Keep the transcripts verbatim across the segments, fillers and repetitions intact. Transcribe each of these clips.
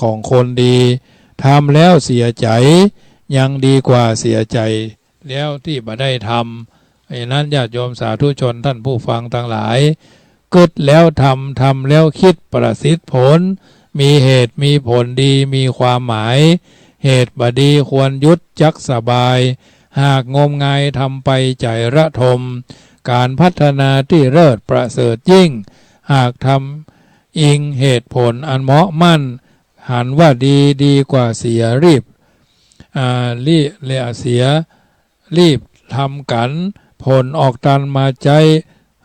ของคนดี ทำแล้วเสียใจ๋ ยังดีกว่าเสียใจ๋แล้วตี้บ่ได้ทำ ฉะนั้นญาติโยมสาธุชนท่านผู้ฟังตังหลาย กึ๊ดแล้วทำ ทำแล้วกึ๊ด ประสิทธิ์ผล มีเหตุมีผลดี มีความหมาย เหตุบ่ดีควรหยุดจักสบาย หากงมงายทำไปใจ๋ระทม ก๋านพัฒนาตี้เลิศประเสริฐยิ่ง หากทำอิงเหตุผลอันเหมาะมั่น หันว่าดี ดีกว่าเสีย รีบ อ่า รีบ เสีย รีบทำกั๋น ผลออกตันมาใจ๊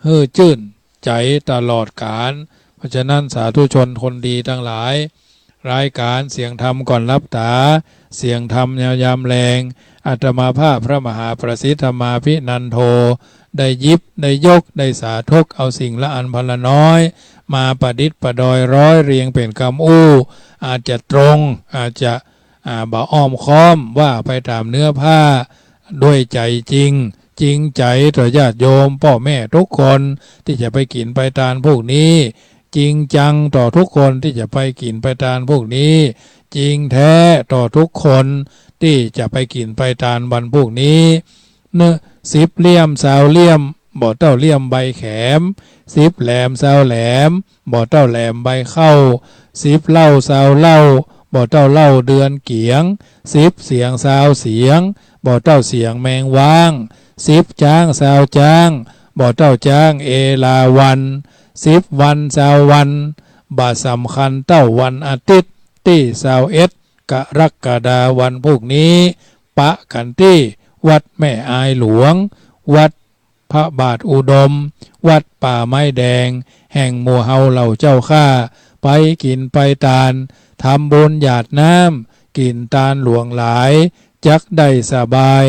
หื้อจื้นใจ๋ตลอดก๋าล เพราะฉะนั้นสาธุชนคนดีตังหลาย รายก๋านเสียงธรรมก่อนหลับต๋า เสียงธรรมยามแลง อาตมาภาพพระมหาประสิทธิ์ธรรมาภินันโท ได้หยิบ ได้ยก ได้สาธกเอาสิ่งละอันพนละน้อย มาประดิษฐ์ประดอยร้อยเรียงเป๋นกำอู้ อาจจะตรง อาจจะ อ่า บ่อ้อมค้อม ว่าไปต๋ามเนื้อผ้า ด้วยใจ๋จริง จริงใจ๋ต่อญาติโยมป้อแม่ทุกคนตี้จะไปกิ๋นไปตานพูกนี้ จริงจังต่อทุกคนตี้จะไปกิ๋นไปตานพูกนี้ จริงแต๊ต่อทุกคนตี้จะไปกิ๋นไปตานวันพูกนี้ เนาะ สิบเลี่ยมซาวเลี่ยม บ่เต้าเลี่ยมใบแขม สิบแหลมซาวแหลม บ่เต้าแหลมใบเข้า สิบเล่าซาวเล่า บ่เต้าเล่าเดือนเกี๋ยง สิบเสียงซาวเสียง บ่เต้าเสียงแมงว้าง สิบจ๊างซาวจ๊าง บ่เต้าจ๊างเอราวัณ สิบวันซาววัน บ่สำคัญเต้าวันอาทิตย์ ตี้ซาวเอ็ดกรกฎาวันพูกนี้ ปะกั๋นตี้วัดแม่อายหลวง วัด พระบาทอุดม วัดป่าไม้แดง แห่งหมู่เฮาเหล่าเจ้าข้า ไปกิ๋นไปตาน ทำบุญหยาดน้ำ กิ๋นตานหลวงหลาย จักได้สบาย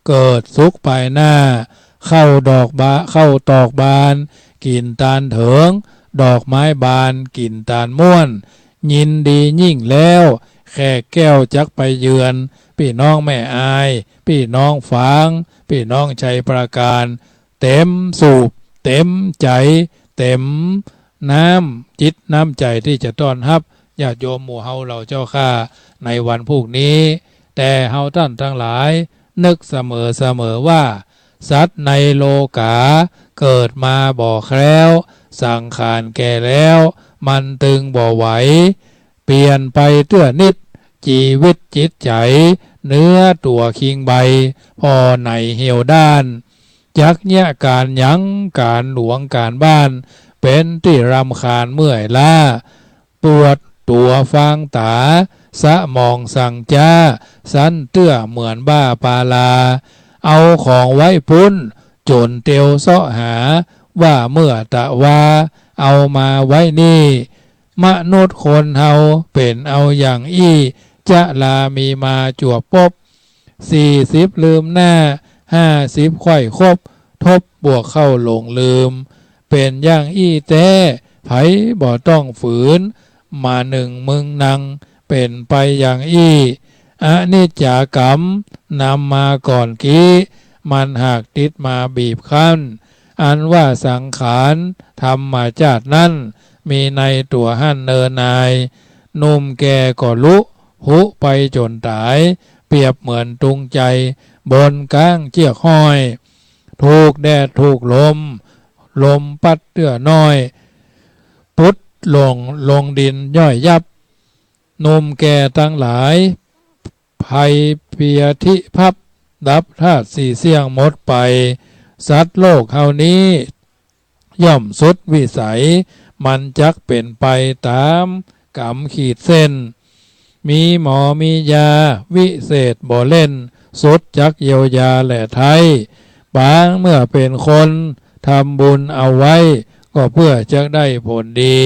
เกิดสุขภายหน้า เข้าดอกบา เข้าตอกบาน กิ๋นตานเถิง ดอกไม้บาน กิ๋นตานม่วน ยินดียิ่งแล้ว แขกแก้วจักไปเยือน ปี้น้องแม่อาย ปี้น้องฝาง ปี้น้องชัยปราการ เต๋มสูบ เต๋มใจ๋ เต๋มน้ำจิตน้ำใจ๋ตี้จะต้อนฮับญาติโยมหมู่เฮาเหล่าเจ้าข้า ในวันพูกนี้ แต่เฮาต้านตังหลาย นึกเสมอเสมอว่า สัตว์ในโลก๋า เกิดมาบ่แคล้ว สังขารแก่แล้ว มันตึงบ่ไหว เปลี่ยนไปเตื้อนิด จีวิตจิตใจ๋ เนื้อตั๋วคิงใบ ผ่อไหนเหี่ยวด้าน จักเยียะก๋านหยัง ก๋านหลวงก๋านบ้าน เป๋นตี้รำคาญเมื่อยล้า ปวดตั๋วฟางต๋า สมองสั่งจ๊า สันเตื้อเหมือนบ้าปาลา เอาของไว้ปุ้น จ๋นเตียวเซาะหา ว่าเมื่อตะวา เอามาไว้นี่ มนุษย์คนเฮาเป๋นเอาอย่างอี้ จะลามีมาจวบปบ สี่สิบลืมหน้า ห้าสิบค่อยคบ ทบบวกเข้าหลงลืม เป๋นอย่างอี้แต๊ ใผบ่ต้องฝืน มานึ่งมึงนัง เป๋นไปอย่างอี้ อนิจจากรรม นำมาก่อนกี้ มันหากติดมาบีบคั้น อันว่าสังขารธรรมชาตินั้น มีในตั๋วหั้นเนินนาย หนุ่มแก่ก็ลุ หุไปจ๋นต๋าย เปรียบเหมือนตุงใจ๋ บนก๊างเจื้อกห้อย ถูกแดดถูกลม ลมปั๊ดเตื้อน้อย ปุ๊ดลง ลงดินย่อยยับ หนุ่มแก่ตังหลาย ไพเปียธิพับ ดับธาตุสี่เสี้ยงหมดไป สัตว์โลกเฮานี้ ย่อมสุดวิสัย มันจักเป๋นไปต๋ามก๋รรมขีดเส้น มีหมอมียาวิเศษบ่เล่น สุดจักเยียวยาแลไท้ ปางเมื่อเป๋นคน ทำบุญเอาไว้ ก็เปื้อจักได้ผลดี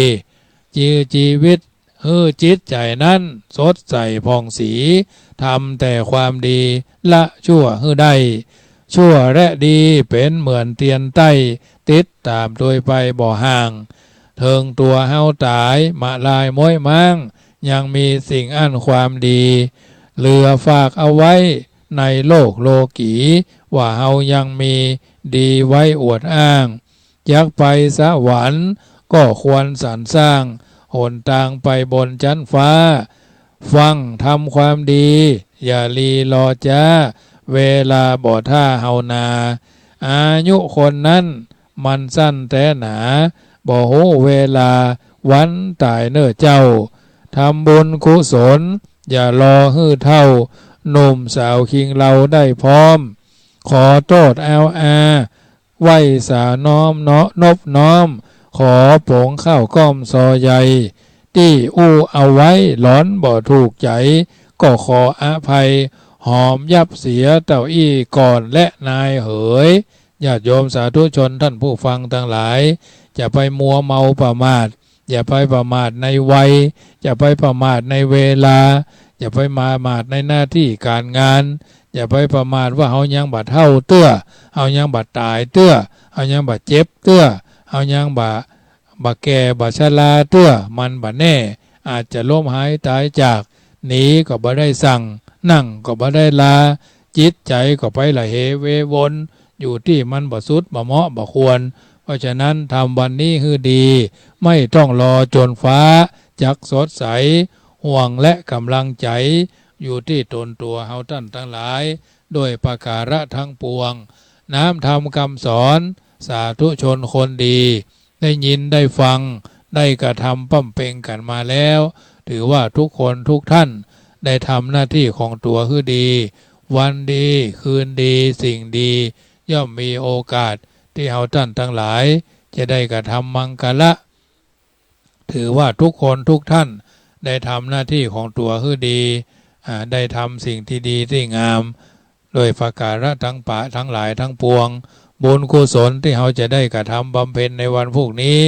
จือจีวิต หื้อจิตใจ๋นั้นสดใสผ่องศรี ทำแต่ความดี ละชั่วหื้อได้ ชั่วและดีเป๋นเหมือนเตียนใต้ ติดต๋ามตวยไปบ่ห่าง เถิงตั๋วเฮาต๋าย มะลายม้อยม้าง ยังมีสิ่งอั้นความดี เหลือฝากเอาไว้ในโลกโลกี ว่าเฮายังมีดีไว้อวดอ้าง จักไปสวรรค์ก็ควรสรรสร้าง หนตางไปบนจั๊นฟ้า ฟั่งทำความดี อย่ารีรอจ๊า เวลาบ่ถ้าเฮานา อายุคนนั้นมันสั้นแต๊หนา บ่ฮู้เวลาวันต๋ายเน่อเจ้า ทำบุญกุศล อย่ารอหื้อเฒ่า หนุ่มสาวคิงเลาได้พร้อม ขอโต้ษแอลอา ไหว้สาน้อมเนาะนบน้อม ขอปงข้าวก้อมซอใหญ่ ตี้อู้เอาไว้หลอนบ่ถูกใจ๋ ก็ขออภัย หอมยับเสียเต้าอี้ก่อนแลนายเหย ญาติโยมสาธุชนท่านผู้ฟังตังหลาย อย่าไปมัวเมาประมาท อย่าไปประมาทในวัย อย่าไปประมาทในเวลา อย่าไปประมาทในหน้าตี้ก๋านงาน อย่าไปประมาทว่าเฮายังบ่เฒ่าเตื้อ เฮายังบ่ต๋ายเตื้อ เฮายังบ่เจ็บเตื้อ เฮายังบ่ บ่แก่บ่ชราเตื้อ มันบ่แน่ อาจจะล้มหายต๋ายจาก หนีก็บ่ได้สั่ง นั่งก็บ่ได้ลา จิตใจ๋ก็ไปละเหววน อยู่ตี้มันบ่สุดบ่เหมาะบ่ควร เพราะฉะนั้นทำวันนี้หื้อดี ไม่ต้องรอจ๋นฟ้าจักสดใส ห่วงและก๋ำลังใจ๋ อยู่ตี้ต๋นตั๋วเฮาต้านตังหลาย โดยประก๋าระตังปวง น้ำธรรมกำสอน สาธุชนคนดี ได้ยินได้ฟัง ได้กระทำป้ำเป็งกั๋นมาแล้ว ถือว่าทุกคนทุกท่าน ได้ทำหน้าตี้ของตั๋วหื้อดี วันดี คืนดี สิ่งดี ย่อมมีโอกาส ตี้เฮาต้านตังหลาย จะได้กระทำมังคละ ถือว่าทุกคนทุกท่าน ได้ทำหน้าตี้ของตั๋วหื้อดี อ่า ได้ทำสิ่งตี้ดีตี้งาม โดยประก๋าระตังปะตังหลายตังปวง บุญกุศลตี้เฮาจะได้กระทำบำเพ็ญในวันพรุ่งนี้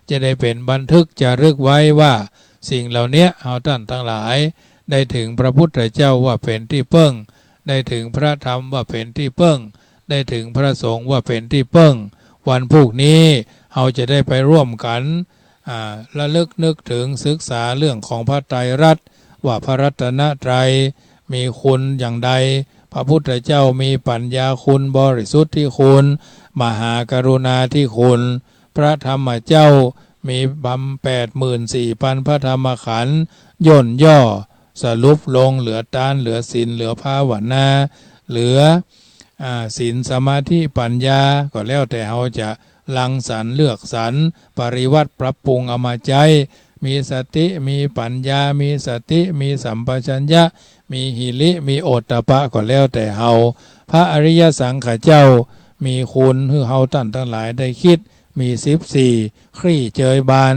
จะได้เป๋นบันทึกจารึกไว้ว่า สิ่งเหล่าเนี้ยเฮาต้านตังหลาย ได้เถิงพระพุทธเจ้าว่าเป๋นตี้เปิ้ง ได้เถิงพระธรรมว่าเป๋นตี้เปิ้ง ได้เถิงพระสงฆ์ว่าเป๋นตี้เปิ้ง วันพรุ่งนี้เฮาจะได้ไปร่วมกั๋น อ่า ระลึกนึกเถิงศึกษาเรื่องของพระไตรรัตน์ ว่าพระรัตนตรัยมีคุณอย่างใด พระพุทธเจ้ามีปัญญาคุณ บริสุทธิคุณ มหากรุณาธิคุณ พระธรรมเจ้ามีบำแปดหมื่นสี่ปันพระธรรมขันธ์ ย่นย่อสรุปลงเหลือตาน เหลือศีล เหลือภาวนา เหลือ อ่า ศีล สมาธิ ปัญญา ก็แล้วแต่เฮาจะรังสรรค์เลือกสรร ปริวัติปรับปรุงเอามาใจ๊ มีสติ มีปัญญา มีสติ มีสัมปชัญญะ มีหิริ มีโอตตัปปะ ก็แล้วแต่เฮา พระอริยสังฆเจ้า มีคุณหื้อเฮาต้านตังหลายได้คิด มีสิบสี่ คลี่เจยบาน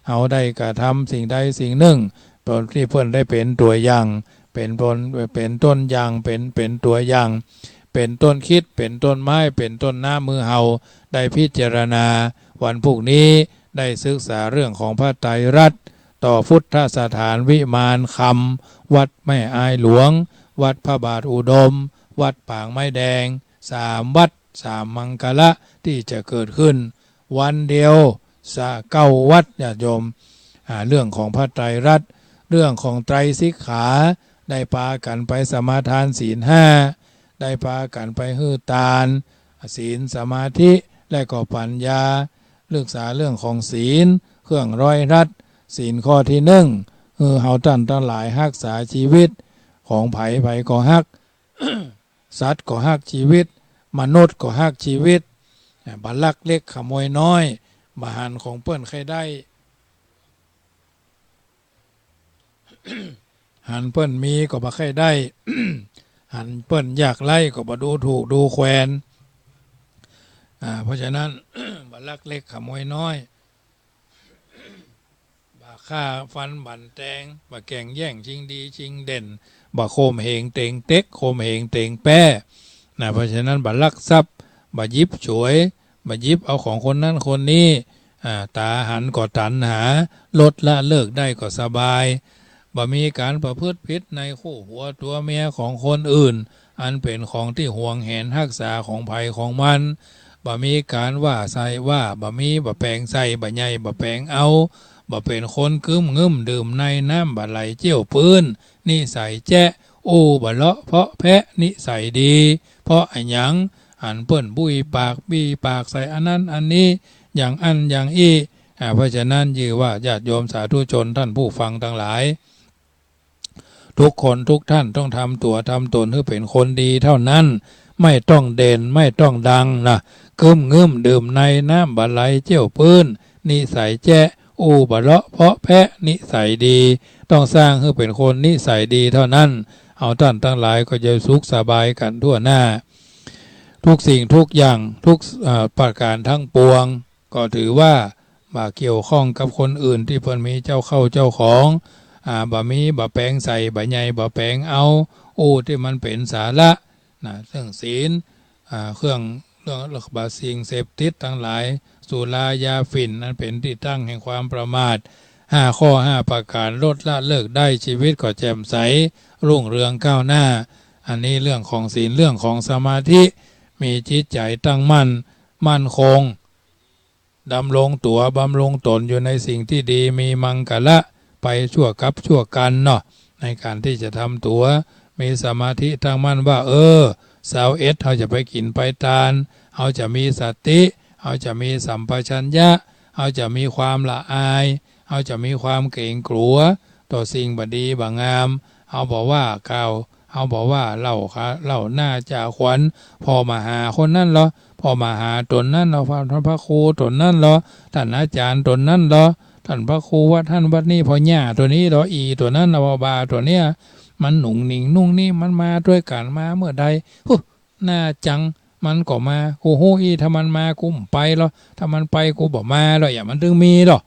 เฮาได้กระทำสิ่งใดสิ่งนึ่ง ต๋นตี้เปิ้นได้เป๋นตั๋วอย่าง เป๋นต้น เป๋นต้นอย่าง เป๋น เป๋นตั๋วอย่าง เป๋นต้นคิด เป๋นต้นไม้ เป๋นต้นน้ำ หื้อเฮาได้พิจารณา วันพรุ่งนี้ได้ศึกษาเรื่องของพระไตรรัตน์ ต่อพุทธสถานวิมานคำ วัดแม่อายหลวง วัดพระบาทอุดม วัดปางไม้แดง สามวัด สามมังคละตี้จะเกิดขึ้น วันเดียวสะเก้าวัด ญาติโยม อ่า เรื่องของพระไตรรัตน์ เรื่องของไตรสิกขา ได้ปากั๋นไปสมาทานศีลห้า ได้ปากั๋นไปหื้อตาน ศีล สมาธิ และก็ปัญญา ศึกษาเรื่องของศีล เครื่องร้อยรัด ศีลข้อตี้นึ่ง หื้อเฮาต้านตังหลายฮักษาจีวิต ของใผใผก็ฮัก สัตว์ก็ฮักจีวิต มนุษย์ก็ฮักจีวิต อ่า บ่ลักเล็กขโมยน้อย บ่หันของเปิ้นใค่ได้ หันเปิ้นมีก็บ่ใค่ได้ หันเปิ้นยากไร้ก็บ่ดูถูกดูแควน อ่า เพราะฉะนั้น บ่ลักเล็กขโมยน้อย บ่ฆ่าฟันบั่นแตง บ่แก่งแย่งชิงดีชิงเด่น บ่ข่มเหงเต๋งเต็ก ข่มเหงเต๋งแป๊ นะ เพราะฉะนั้นบ่ลักทรัพย์ บ่หยิบฉวย บ่หยิบเอาของคนนั้นคนนี้ อ่า ต๋าหันก็ตัณหา ลดละเลิกได้ก็สบาย บ่มีก๋านประพฤติผิดในคู่หัวตั๋วเมียของคนอื่น อันเป๋นของตี้หวงแหนฮักษาของใผของมัน บ่มีก๋านว่าใส่ว่า บ่มี บ่แป๋งใส่ บ่ใหญ่ บ่แป๋งเอา บ่เป๋นคนกึ้มงึ้มดื่มในน้ำบ่ไหลเจี้ยวปื๊น นิสัยแจ๊ะ อู้บ่เลาะเพาะแพะ นิสัยดี เพราะอะหยัง หันเปิ้นบุยปาก บีปากใส่อันนั้นอันนี้ อย่างอั้นอย่างอี้ อ่า เพราะฉะนั้นจื้อว่าญาติโยมสาธุชนท่านผู้ฟังตังหลาย ทุกคนทุกท่านต้องทำตั๋วทำต๋นหื้อเป๋นคนดีเต้านั้น ไม่ต้องเด่น ไม่ต้องดังนะ กึ้มงึ้มดื่มในน้ำบ่าไหลเจี้ยวปื๊น นิสัยแจ๊ะ อู้บ่าเลาะเพาะแพะ นิสัยดี ต้องสร้างหื้อเป๋นคนนิสัยดีเต้านั้น เฮาต้านตังหลายก็จะสุขสบายกั๋นทั่วหน้า ทุกสิ่งทุกอย่าง ทุก เอ่อ ประก๋านตังปวง ก็ถือว่าบ่เกี่ยวข้องกับคนอื่นตี้เปิ้นมีเจ้าเข้าเจ้าของ อ่า บ่มีบ่แป๋งใส่ บ่ใหญ่บ่แป๋งเอา อู้ตี้มันเป๋นสาระนะ เรื่องศีล อ่า เครื่อง เรื่อง เรื่องบ่าสิ่งเสพติดตังหลาย สุรา ยาฝิ่น อันเป๋นตี้ตั้งแห่งความประมาท ห้าข้อห้าประก๋าน ลดละเลิกได้ ชีวิตก็แจ่มใส รุ่งเรืองก้าวหน้า อันนี้เรื่องของศีล เรื่องของสมาธิ มีจิตใจ๋ตั้งมั่น มั่นคง ดำรงตั๋ว บำรุงต๋นอยู่ในสิ่งตี้ดี มีมังคละ ไปชั่วกับชั่วกัณฑ์เนาะ ในก๋านตี้จะทำตั๋ว มีสมาธิตั้งมั่นว่า เออ ซาวเอ็ด เฮาจะไปกิ๋นไปตาน เฮาจะมีสติ เฮาจะมีสัมปชัญญะ เฮาจะมีความละอาย เฮาจะมีความเก๋งกั๋ว ต่อสิ่งบ่ดีบ่างาม เฮาบ่ว่ากล่าว เฮาบ่ว่าเล่า เล่าหน้าจ๋าขวัญ พ่อมหาคนนั้นลอ พ่อมหาต๋นนั้นลอ ท่านพระครูต๋นนั้นลอ ท่านอาจ๋ารย์ต๋นนั้นลอ ท่านพระครูวัดหั้นวัดนี้ พ่อหญ้าตั๋วนี้ลอ อี่ตั๋วนั้นลอ พ่อบาตั๋วเนี้ย มันหนุ่งหนิงนุ่งนิ่ม มันมาตวยกั๋น มาเมื่อใด ฮู้ หน้าจัง มันก็มา กูฮู้อี้ ถ้ามันมา กูบ่ไปลอ ถ้ามันไป กูบ่มาลอ อย่างมันตึงมีลอ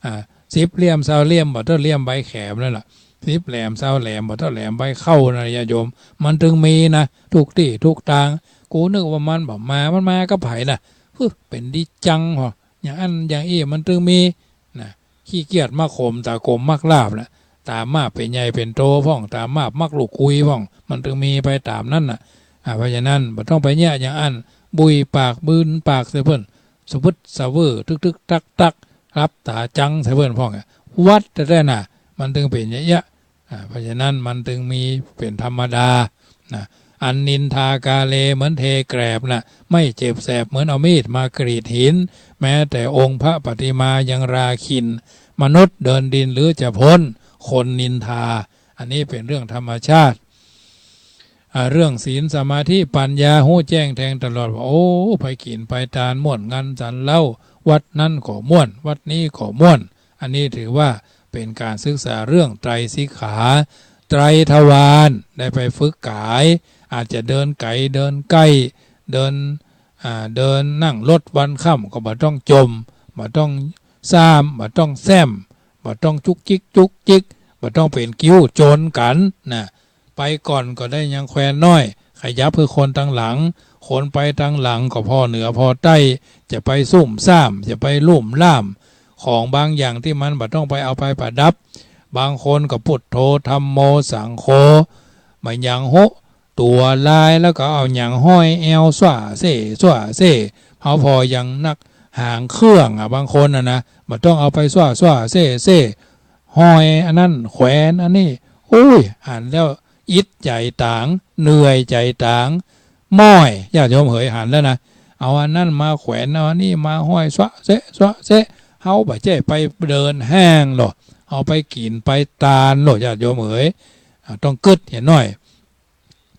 อ่า สิบเล่ยม ซาวเล่ยม บ่เต้าเล่ยมใบแขมนั่นแหละ สิบแหลม ซาวแหลม บ่เต้าแหลมใบเข้านั่นแหละ ญาติโยม มันตึงมีนะ ทุกตี้ทุกตาง กูนึกว่ามันบ่มา มันมากับใผน่ะ ฮึ เป๋นดีจังหอ อย่างอั้นอย่างอี้ มันตึงมีนะ ขี้เกียจมาขมต๋าขมมักลาภน่ะ ต๋ามมาเป๋นใหญ่เป๋นโตพ่อง ต๋ามมามักลูกกุยพ่อง มันตึงมีไปต๋ามนั้นน่ะ อ่า เพราะฉะนั้น บ่ต้องไปเยียะอย่างอั้น บุยปากบืนปากใส่เปิ้น สะบึดสะเวิด ตึกตึกตักตัก หลับต๋าจังใส่เปิ้นพ่องอะ วัดแต๊ๆ น่ะ มันตึงเป๋นอย่างเยียะ อ่า เพราะฉะนั้นมันตึงมีเป๋นธรรมดา นะ อันนินทากาเลเหมือนเทแกลบน่ะ ไม่เจ็บแสบเหมือนเอามีดมากรีดหิน แม้แต่องค์พระปฏิมายังราคิณ มนุษย์เดินดินหรือจะพ้น คนนินทา อันนี้เป๋นเรื่องธรรมชาติ อ่า เรื่องศีลสมาธิปัญญา ฮู้แจ้งแทงตลอดว่า โอ้ ไปกิ๋นไปตานม่วนงันสันเหล้า วัดนั้นก็ม่วน วัดนี้ก็ม่วน อันนี้ถือว่าเป๋นก๋านศึกษาเรื่องไตรสิกขา ไตรทวาร ได้ไปฝึกก๋าย อาจจะเดินไก๋เดินใก้ เดิน อ่า เดินนั่งรถวันค่ำก็บ่ต้องจ่ม บ่ต้องซ้ำ บ่ต้องแซ้ม บ่ต้องจุกจิกจุกจิก บ่ต้องเป๋นกิ้วจนกั๋นน่ะ ไปก่อนก็ได้ยังแควนน้อย ขยับหื้อคนตังหลัง คนไปตังหลังก็ผ่อเหนือผ่อใต้ จะไปซุ่มซ่าม จะไปลุ่มล่าม ของบางอย่างตี้มันบ่ต้องไปเอาไปประดับ บางคนก็พุทโธธัมโมสังโฆ บ่หยังฮู้ ตั๋วลายแล้วก็เอาหยังห้อยแอวซ้วเซ้ซ้วเซ้ เฮาผ่อยังนักหางเครื่องอะ บางคนน่ะนะ บ่ต้องเอาไปซ้วซ้วเซ้เซ้ ห้อยอันนั้นแขวนอันนี้ อุ้ย หันแล้วอิดใจ๋ต๋าง เหนื่อยใจ๋ต๋าง ม้อย ญาติโยมเหย หันแล้วนะ เอาอันนั้นมาแขวน เอาอันนี้มาห้อยซ้วเซ้ซ้วเซ้ เฮาบ่ใจ้ไปเดินห้างลอ เฮาไปกิ๋นไปตานลอ ญาติโยมเหย อ่า ต้องกึ๊ดเหียหน้อย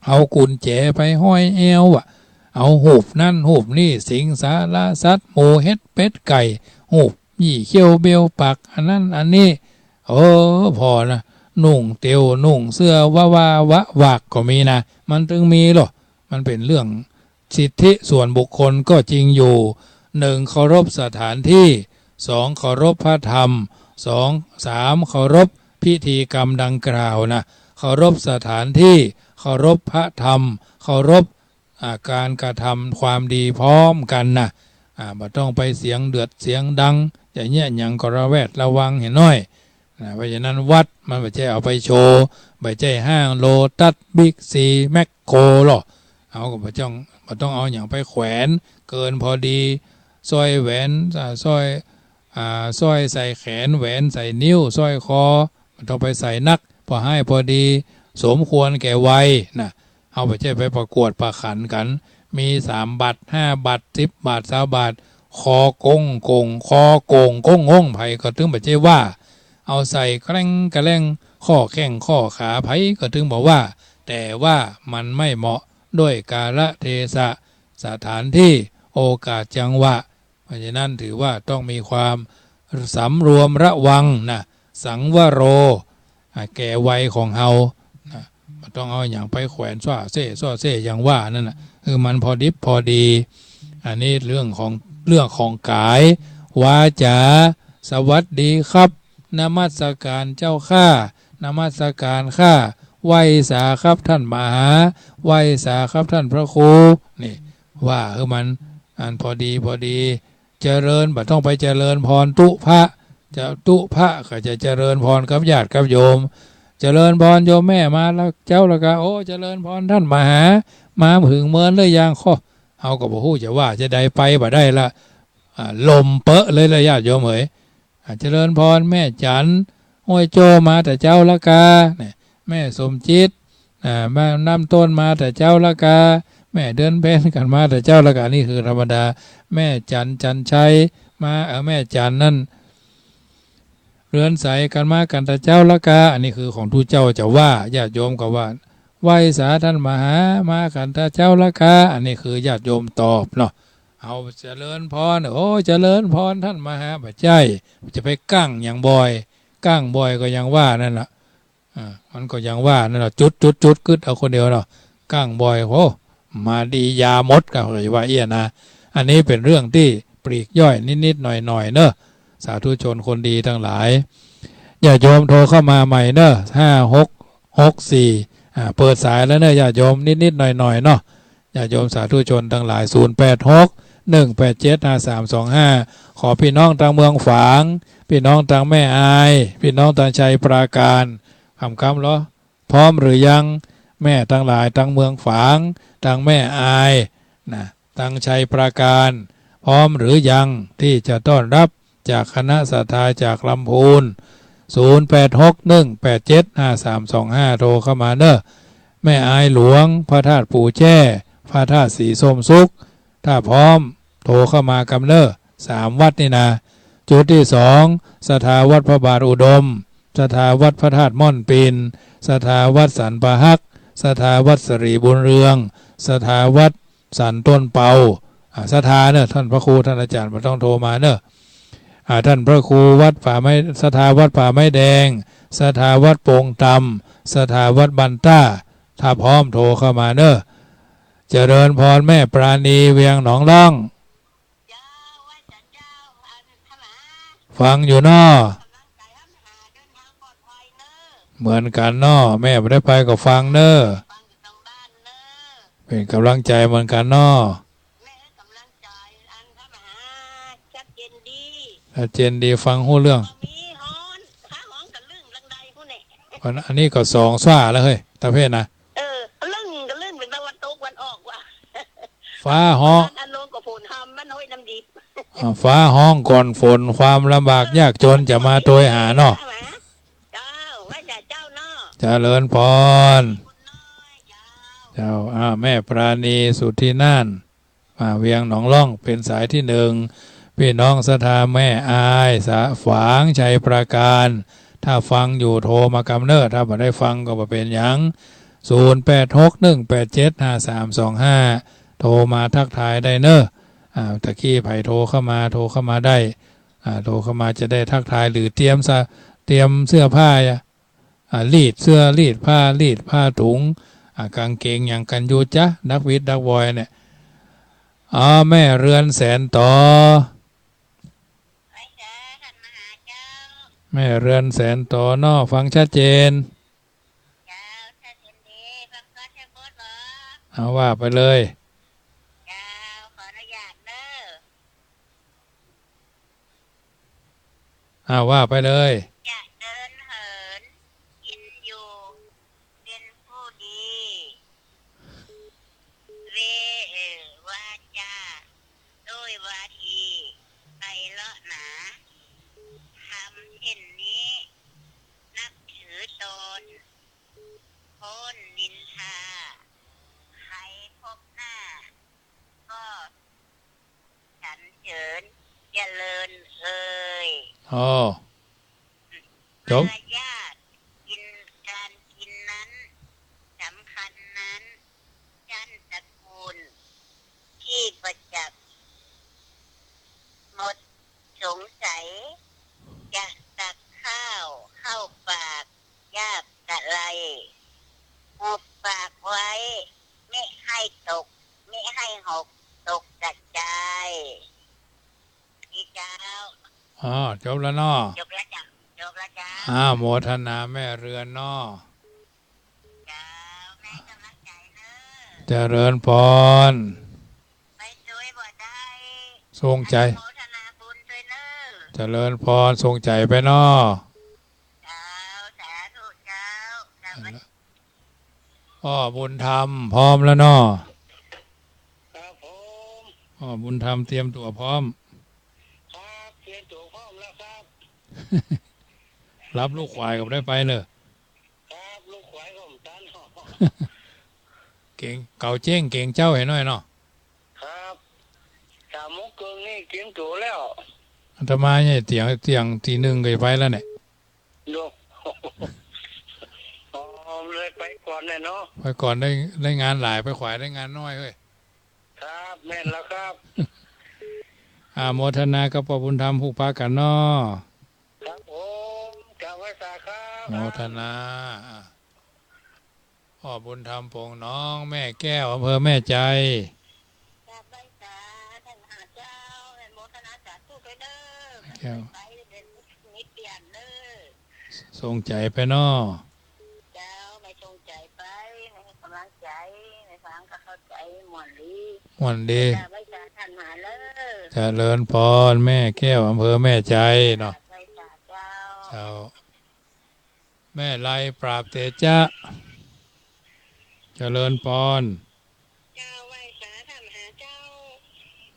เอากุญแจไปห้อยแอวอะ เอาฮูปนั้นฮูปนี้ สิงสารสัตว์ หมูเห็ดเป็ดไก่ ฮูปยี่เขี้ยวเบลปัก อันนั้นอันนี้ เออ ผ่อนะ นุ่งเตียวนุ่งเสื้อวะวาวะวักก็มีนะ มันตึงมีลอ มันเป๋นเรื่องสิทธิส่วนบุคคลก็จริงอยู่ หนึ่ง เคารพสถานที่ สอง เคารพพระธรรม สอง สาม เคารพพิธีกรรมดังกล่าวนะ เคารพสถานที่ เคารพพระธรรม เคารพ อ่า การกระทำความดีพร้อมกั๋นนะ อ่า บ่ต้องไปเสียงเดือดเสียงดัง จะเยียะหยังก็ระแวดระวังเหียหน้อยนะ เพราะฉะนั้นวัดมันบ่ใจ้เอาไปโชว์ บ่ใจ้ห้างโลตัส บิ๊กซี แมคโครลอ เฮาก็บ่ต้อง บ่ต้องเอาหยังไปแขวนเกินพอดี สร้อยแหวน อ่า สร้อย อ่า สร้อยใส่แขน แหวนใส่นิ้ว สร้อยคอ บ่ต้องไปใส่นัก พอห้อยพอดี สมควรแก่วัยนะ เฮาบ่ใจ้ไปประกวดประขันกั๋น มีสามบาท ห้าบาท สิบบาท ซาวบาท คอโก่งโก่ง คอโก่งโก่งโง่ง ใผก็ตึงบ่ใจ้ว่า เอาใส่แกล้งกะแล้ง ข้อแข้งข้อขา ใผก็ตึงบ่ว่า แต่ว่ามันไม่เหมาะด้วยกาลเทศะ สถานที่ โอกาส จังหวะ เพราะฉะนั้นถือว่าต้องมีความสำรวมระวังนะ สังวโร อ่า แก่วัยของเฮานะ บ่ต้องเอาหยังไปแขวนซ้อเซ้ซ้อเซ้อย่างว่านั่นน่ะ คือมันพอดิบพอดี อันนี้เรื่องของ เรื่องของก๋าย วาจา สวัสดีครับ นมัสการเจ้าข้า นมัสการข้า ไหว้สาครับท่านมหา ไหว้สาครับท่านพระครู นี่ ว่าหื้อมันอันพอดีพอดี เจริญ บ่ต้องไปเจริญพรตุ๊พระ จะตุ๊พระก็จะเจริญพรกับญาติกับโยม เจริญพรโยมแม่มาแล้วเจ้าละกา โอ้ เจริญพรท่านมหา มาถึงเมินหรือยัง ข้อ เฮาก็บ่ฮู้จะว่าจะใด ไปบ่ได้ละ อ่า ลมเปอะเลยละญาติโยมเหย อ่า เจริญพรแม่จันทร์ ห้วยโจ้ มาแต่เจ้าละกา เนี่ย แม่สมจิต อ่า แม่น้ำต้น มาแต่เจ้าละกา แม่เดือนเพ็ญ กั๋นมาแต่เจ้าละกา นี่คือธรรมดา แม่จันทร์ จันทร์ชัย มา เออ แม่จันทร์นั่น เรือนใส กั๋นมากั๋นแต่เจ้าละกา อันนี้คือของตุ๊เจ้าจะว่า ญาติโยมก็ว่า ไหว้สาท่านมหา มากั๋นแต่เจ้าละกา อันนี้คือญาติโยมตอบเนาะ เอาเจริญพร โอ้ เจริญพรท่านมหา บ่ใจ้ จะไปกั้งหยังบ่อย กั้งบ่อยก็อย่างว่านั่นล่ะ อ่า มันก็อย่างว่านั่นล่ะ จุด จุด จุด กึ๊ดเอาคนเดียวเนาะ กั้งบ่อย โอ้ มาดียาหมด ก็เลยว่าเอี้ยนะ อันนี้เป๋นเรื่องตี้ปลีกย่อยนิดๆ หน่อยๆ เนาะ สาธุชนคนดีตังหลาย ญาติโยมโทรเข้ามาใหม่เนาะ ห้าหกหกสี่ อ่า เปิดสายแล้วเนาะ ญาติโยม นิดๆ หน่อยๆ เนาะ ญาติโยมสาธุชนตังหลาย ศูนย์แปดหก หนึ่งแปดเจ็ด ห้าสามสองห้า ขอปี้น้องตางเมืองฝาง ปี้น้องตางแม่อาย ปี้น้องตางชัยปราการ ค่ำๆ เหรอ พร้อมหรือยัง แม่ตังหลายตางเมืองฝาง ตางแม่อาย นะ ตางชัยปราการ พร้อมหรือยังที่จะต้อนรับจากคณะศรัทธาจากลำพูน ศูนย์แปดหก หนึ่งแปดเจ็ด ห้าสามสองห้า โทรเข้ามาเนาะ แม่อายหลวง พระธาตุปู่แจ้ พระธาตุสีส้มสุข ถ้าพร้อม โทรเข้ามากำเนาะ สามวัดนี่นะ จุดตี้สอง ศรัทธาวัดพระบาทอุดม ศรัทธาวัดพระธาตุม่อนปิ่น ศรัทธาวัดสันป่าฮัก ศรัทธาวัดสิริบุญเรือง ศรัทธาวัดสันต้นเปา อ่า ศรัทธาเนาะ ท่านพระครู ท่านอาจารย์ บ่ต้องโทรมาเนาะ อ่า ท่านพระครูวัดป่าไม้ ศรัทธาวัดป่าไม้แดง ศรัทธาวัดโป่งต่ำ ศรัทธาวัดบ้านต้า ถ้าพร้อมโทรเข้ามาเนาะ เจริญพรแม่ปราณี เวียงหนองล่อง ฟังอยู่เนาะ เหมือนกั๋นเนาะ แม่บ่ได้ไปก็ฟังเนาะ เป๋นก๋ำลังใจ๋เหมือนกั๋นเนาะ แม่กำลังใจ๋ อันพระมหา ชัดเจนดี ชัดเจนดี ฟังฮู้เรื่อง บ่มีฮ้อน ฟ้าฮ้องกะลึ้งลังใดฮู้แน่ อัน อันนี้ก็สองซ้าแล้วเฮ้ย ตาเพชรนะ เออ กะลึ้ง กะลึ้งเป๋นตะวันตกวันออกว่ะ ฟ้าฮ้อง อันลงก็ฝนหำมันห้อยน้ำดิบ อ่า ฟ้าฮ้องก่อนฝน ความลำบากยากจนจะมาโตยหาเนาะ เจ้า ไหว้สาเจ้าเนาะ เจริญพร เจ้า อ่า แม่ปราณี สุทธิน่าน อ่า เวียงหนองล่อง เป๋นสายตี้หนึ่ง ปี้น้องศรัทธาแม่อาย สะ ฝางชัยปราการ ถ้าฟังอยู่โทรมากำเนาะ ถ้าบ่ได้ฟังก็บ่เป๋นหยัง ศูนย์แปดหก หนึ่งแปดเจ็ด ห้าสามสองห้า โทรมาทักทายได้เนาะ อ่า ตะกี้ใผโทรเข้ามา โทรเข้ามาได้ อ่า โทรเข้ามาจะได้ทักทาย หรือเตรียมสะ เตรียมเสื้อผ้า อ่า รีดเสื้อ รีดผ้า รีดผ้าถุง อ่า ก๋างเก๋งหยังกั๋นอยู่จ๊ะ นักวิทย์นักวอยเนี่ย อ๋อ แม่เรือนแสนต๋อ ไหว้สาท่านมหาเจ้า แม่เรือนแสนต๋อเนาะ ฟังชัดเจน เจ้า ชัดเจนดี ฟังก่อน ชัดโพดบ่ เอาว่าไปเลย เจ้า ขออนุญาตเนาะ อ่า ว่าไปเลย จะเดินเหิน กินอยู่ เป็นผู้ดี เว เอ่อ วาจา ด้วยวาที ไปเลาะหนา ทำเช่นนี้ นับถือตน พ้นนินทา ใครพบหน้า ก็สรรเสริญเจริญเอ่ย อ๋อ จบ มารยาทกิน จบแล้วเนาะ จบแล้วจ้ะ จบแล้วจ้ะ อ่า โมทนาแม่เรือนเนาะ เจ้า แม่กำลังใจ๋เน้อ เจริญพร ไปจ้วยบ่ได้ ส่งใจ๋ อนุโมทนาบุญด้วยเน้อ เจริญพร ส่งใจ๋ไปเนาะ เจ้า สาธุเจ้า สวัสดี พ่อบุญธรรมพร้อมแล้วเนาะ ครับผม พ่อบุญธรรมเตรียมตั๋วพร้อม ครับ เตรียมตั๋วพร้อมแล้วครับ รับลูกขวายก็ได้ไปเน้อ ครับ ลูกขวายก็บ่ตัน เก๋ง เก๋าเจ๊งเก๋งเจ้าเหียน้อยเนาะ ครับ สามโมงเกิ่งนี่เก๋งตั๋วแล้ว อาตมาเนี่ยเตียง เตียงตีหนึ่งก็จะไปแล้วเนี่ย โย อ๋อ เลยไปก่อนแน่เนาะ ไปก่อนได้ ได้งานหลาย ไปขวายได้งานน้อยเฮ้ย ครับ แม่นแล้วครับ อาโมทนากับป้อบุญธรรมผู้ปากั๋นเนาะ ครับผม กราบไหว้สาครับ โมทนา อ่ะ ป้อบุญธรรม ปงหนอง แม่แก้ว อำเภอแม่ไจ กราบไหว้สาท่านมหาเจ้า อนุโมทนาสาธุด้วยเน้อ แก้ว ไปเดินนิดเดียวเน้อ ส่งใจ๋ไปเนาะ เจ้า แม่ส่งใจ๋ไป แม่ให้ก๋ำลังใจ๋ แม่ฟังก็เข้าใจ๋ ม่วนดี ม่วนดี กราบไหว้สาท่านมหาเน้อ เจริญพร แม่แก้ว อำเภอแม่ไจเนาะ กราบไหว้สาเจ้า เจ้า แม่ไลปราบเตจ๊ะ เจริญพร เจ้า ไหว้สาท่านมหาเจ้า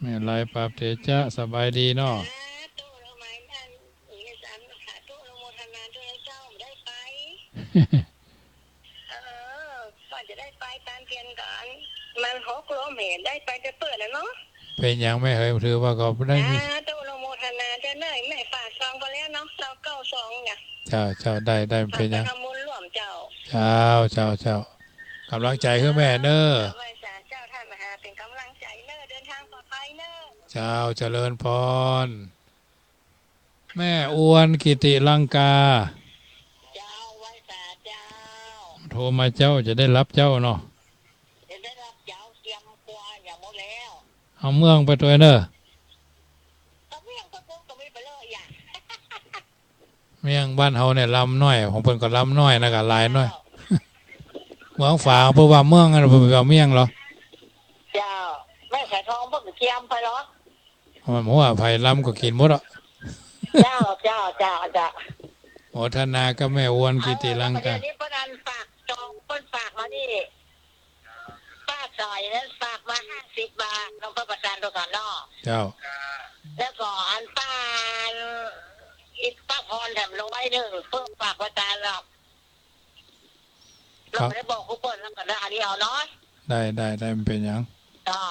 แม่ไลปราบเตจ๊ะ สบายดีเนาะ สาธุ ละไมท่าน อีกสาม สาธุ อนุโมทนาด้วยเจ้า ได้ไป เออ ก่อนจะได้ไปตานเตียนก๋อน มันหกล้มเหตุ ได้ไปแต่เปิ้นน่ะเนาะ เป๋นหยังแม่เหย ถือว่าก็ได้ สาธุ อนุโมทนาเจ้าเน้อ แม่ฝากซองไปแล้วเนาะ ซองเก้าซองเนี่ย เจ้า เจ้า ได้ ได้ เป๋นหยัง ไปทำบุญร่วมเจ้า เจ้า เจ้า เจ้า ก๋ำลังใจ๋หื้อแม่เน้อ ไหว้สาเจ้าท่านมหา เป๋นก๋ำลังใจ๋เน้อ เดินทางปลอดภัยเน้อ เจ้า เจริญพร แม่อวนกิติลังกา เจ้า ไหว้สาเจ้า โทรมาเจ้า จะได้ฮับเจ้าเนาะ จะได้ฮับเจ้า เกียมกั๋วอย่างหมดแล้ว เอาเมืองไปตวยเน้อ เอาเมืองไปปุ๊บก็มีไปเลยอ่ะ เมืองบ้านเฮาเนี่ยลำน้อย ของเปิ้นก็ลำน้อยนะ ก็หลายน้อย เจ้า เมืองฝาง เปิ้นว่าเมืองอะ เปิ้นว่าเมืองเหรอ เจ้า แม่สายทองเปิ้นก็เกียมไปเหรอ มันหัวไผลำก็กิ๋นหมดอ่ะ เจ้า เจ้า เจ้า เจ้า โมทนากับแม่อวนกิติลังกา เออ แล้วก็เดี๋ยวนี้เปิ้นอันฝากจอง เปิ้นฝากมานี่ ป้าสายนั้นฝากมาห้าสิบบาท น้องป้าประจานตัวก่อนเนาะ เจ้า แล้วก็อันป้าอีกป้าพรแถมร้อยหนึ่ง เปิ้นฝากประจานหรอก ครับ เราไม่ได้บอกผู้เปิ้นแล้วกันนะ อันนี้เอาเนาะ ได้ ได้ ได้ มันเป๋นหยัง จ้า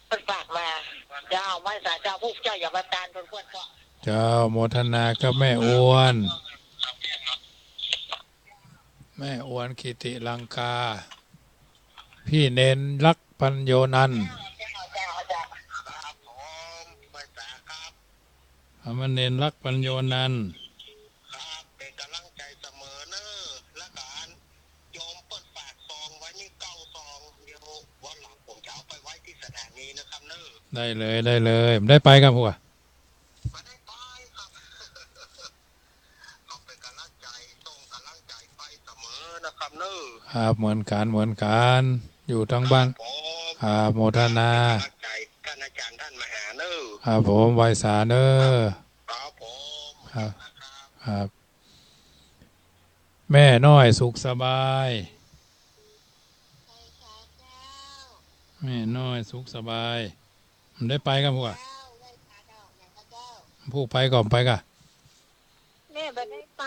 เปิ้นฝากมา เจ้า ไหว้สาเจ้า ผู้เจ้าอย่ามาตานเปิ้นเปิ้นก็ เจ้า โมทนากับแม่อวน แม่อวนกิติลังกา พี่เณรรักปัญโญนันท์ เจ้า เจ้า เจ้า ครับผม ไหว้สาครับ สามเณรรักปัญโญนันท์ ครับ เป๋นก๋ำลังใจ๋เสมอเน้อ แล้วก็อันโยมเปิ้นฝากซองไว้นี่เก้าซอง เดี๋ยววันหลังผมจะเอาไปไว้ตี้สถานีนะครับเน้อ ได้เลย ได้เลย ได้ไปกับหัว บ่ได้ไปครับ ก็เป๋นก๋ำลังใจ๋ ส่งก๋ำลังใจ๋ไปเสมอนะครับเน้อ ครับ เหมือนกั๋น เหมือนกั๋น อยู่ตางบ้าน ครับผม ครับ โมทนา เป๋นก๋ำลังใจ๋ ต้านอาจ๋ารย์ต้านมหาเน้อ ครับผม ไหว้สาเน้อ ครับ ครับผม ครับ ครับ แม่น้อยสุขสบาย แม่น้อยสุขสบาย มันได้ไปกับพวก พวกไปก่อนไปกะ แม่บ่ได้ไป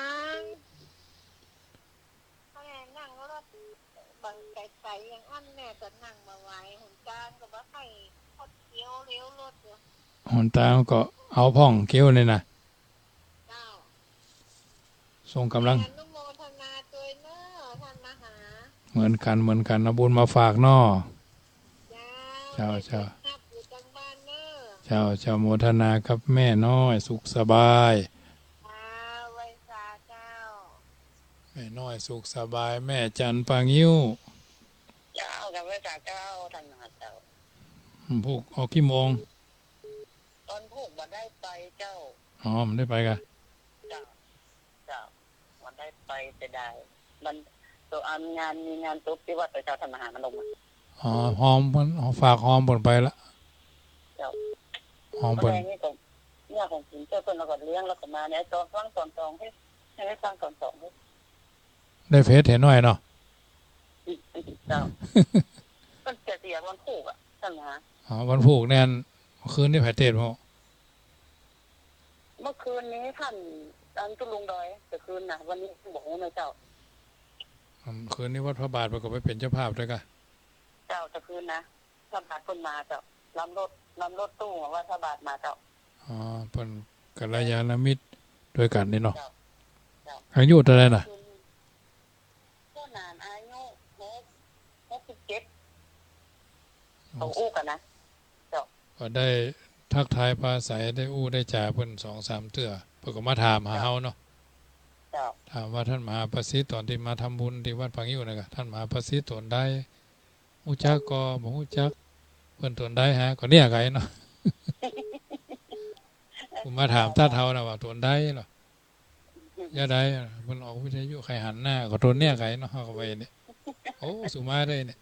แม่นั่งรถ บางไก๋ๆ อย่างอั้นแม่ก็นั่งบ่ไหว หนตางก็บ่ใค่คดเคี้ยวเลี้ยวรถอยู่ หนตางก็เอาพ่องเกี้ยวนี่นะ เจ้า ส่งก๋ำลัง อนุโมทนาตวยเน้อ ต้านมหา เหมือนกั๋น เหมือนกั๋น เอาบุญมาฝากเนาะ เจ้า เจ้า เจ้า เจ้า อยู่ตางบ้านเน้อ เจ้า เจ้า โมทนากับแม่น้อยสุขสบาย เจ้า ไหว้สาเจ้า แม่น้อยสุขสบาย แม่จันทร์ปางิ้ว เจ้า กราบไหว้สาเจ้า ต้านมหาเจ้า ผูกออกกี่โมง ต๋อนผูก บ่ได้ไปเจ้า อ๋อ บ่ได้ไปกะ เจ้า เจ้า บ่ได้ไป เสียดาย มัน โตอันงาน มีงานศพตี้วัด เจ้า ท่านบ่าหามาลงอะ อ๋อ ฮอมเปิ้น ฝากฮอมเปิ้นไปละ เจ้า ฮอมเปิ้น แม่นี่ก็ เนี่ยของกิ๋นเจ้าเปิ้น แล้วก็เลี้ยง แล้วก็มาเนี่ย ตอนฟังตอนสอง เฮ้ย ให้ฟังตอนสอง เฮ้ย ได้เฟซเหียน้อยเนาะ เจ้า เปิ้นจะเสียวันพูกอะ ท่านบ่าหา อ๋อ วันพูกเนี่ย คืนนี้ไผเตสน์บ่ เมื่อคืนนี้ท่าน อันตุ๊ลุงดอย ตะคืนน่ะ วันนี้บ่ฮู้นะเจ้า อืม คืนนี้วัดพระบาทเปิ้นก็ไปเป๋นเจ้าภาพตวยกะ เจ้า ตะคืนนะ พระบาทเปิ้นมาเจ้า ลำรถ ลำรถตู้วัดพระบาทมาเจ้า อ๋อ เปิ้นกัลยาณมิตรตวยกั๋นนี่เนาะ เจ้า เจ้า อายุเต้าใดน่ะ เจ้าหนานอายุหก หกสิบเจ็ด เขาอู้กั๋นนะ เจ้า ก็ได้ทักทายปราศรัย ได้อู้ได้จ๋าเปิ้นสองสามเตื้อ เปิ้นก็มาถามหาเฮาเนาะ เจ้า ถามว่าท่านมหาประสิทธิ์ ตอนตี้มาทำบุญตี้วัดป่างิ้วน่ะกะ ท่านมหาประสิทธิ์ต๋นใด ฮู้จักก่อ บ่ฮู้จัก เปิ้นต๋นใดหา ก็เนี่ยไกเนาะ ผู้มาถามตั๊ดเฮาน่ะว่าต๋นใดเหรอ ยะใด เปิ้นออกวิทยุ ใค่หันหน้า ก็ต๋นเนี่ยไกเนาะ เฮาก็ว่าเนี่ย โอ้ สุมาได้เนี่ย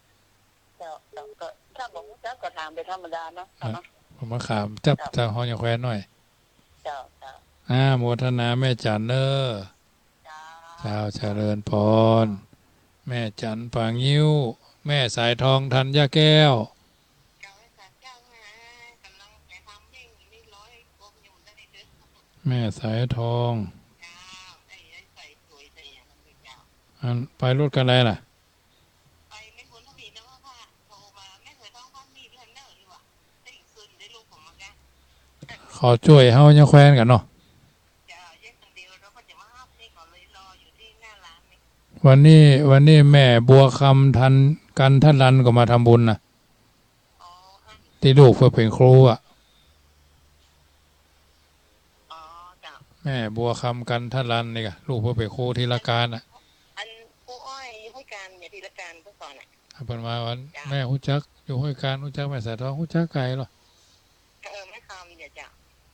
เจ้า เจ้า ก็ถ้าบ่ฮู้จักก็ถามไปธรรมดาเนาะ เออ เนาะ ผมมาถามจับ เจ้า เจ้าฮ้องยาแควนหน่อย เจ้า เจ้า อ่า โมทนาแม่จันเน้อ เจ้า เจ้า เจริญพร แม่จันป่างิ้ว แม่สายทองธัญญาแก้ว เจ้า แม่สายทอง เจ้า ได้ ได้ใส่สวยใส่อย่างนั้นเลยเจ้า อันไปรถคันใดล่ะ ไปไม่พ้นทวีนะว่าค่ะ โทรมา แม่สายทองพักนี่เพื่อนเนอะ หรือว่าได้อีกคืนได้ลูกผมมาแก เขาจ้วยเฮายาแควนกั๋นเนาะ เจ้า เย็นคนเดียว แล้วก็จะมาฮับนี่ ก็เลยรออยู่ที่หน้าร้านนี่ วันนี้ วันนี้แม่บัวคำธัญ กันทรันก็มาทำบุญน่ะ อ๋อ อัน ตี้ลูกเปิ้นเป๋นครูอะ อ๋อ เจ้า แม่บัวคำ กันทรันนี่กะ ลูกเปิ้นเป๋นครูตี้ละกานน่ะ อันครูอ้อยอยู่ห้วยการ อยู่ตี้ละกานเปิ้นสอนน่ะ เปิ้นว่าวัน เจ้า แม่ฮู้จัก อยู่ห้วยการ ฮู้จักแม่สายทอง ฮู้จักไกลเหรอ เออ แม่คำเนี่ยเจ้า